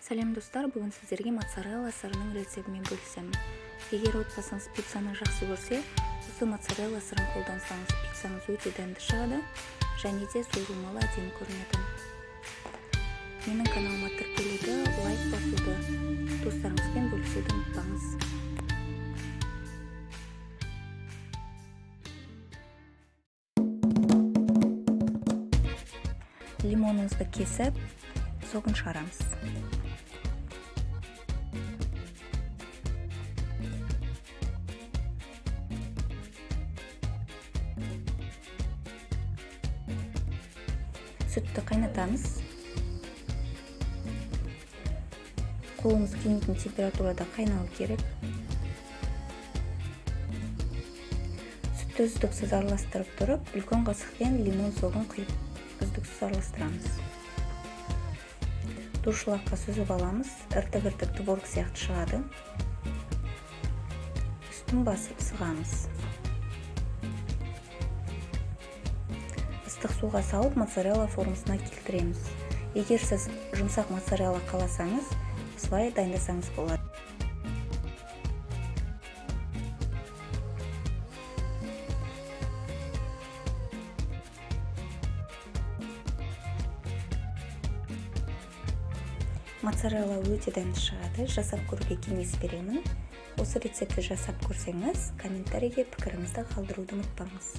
Сәлем, достар! Бүгін сіздерге моцарелла сырының рецептімен бөлісемін. Егер отбасыңыз пиццаны жақсы көрсе, осы моцарелла сырын қолдансаңыз, пиццаңыз өте дәмді шығады және де созылмалы, әдемі көрінеді. Менің каналыма тіркелуді, лайк басуды, достарыңызбен бөлісуді ұмытпаңыз. Лимонымызды кесіп, согын шығарамыз. Сүтті қайнатамыз. Қолымыз күймейтін температурада қайнауы керек. Сүтті үздіксіз араластырып тұрып, үлкен қасықпен лимон согын құйып, үздіксіз араластырамыз. Дуршлагқа сүзіп аламыз. Іртік-іртік творог сияқты шығады. Үстін басып сығамыз. Ыстық суға салып, моцарелла формасына келтіреміз. Егер сіз жұмсақ моцарелла қаласаңыз, осылай дайындасаңыз болады. Моцарелла өте дәмді шығады, жасап көруге кеңес беремін. Осы рецептті жасап көрсеңіз, комментарийге пікіріңізді қалдыруды ұмытпаңыз.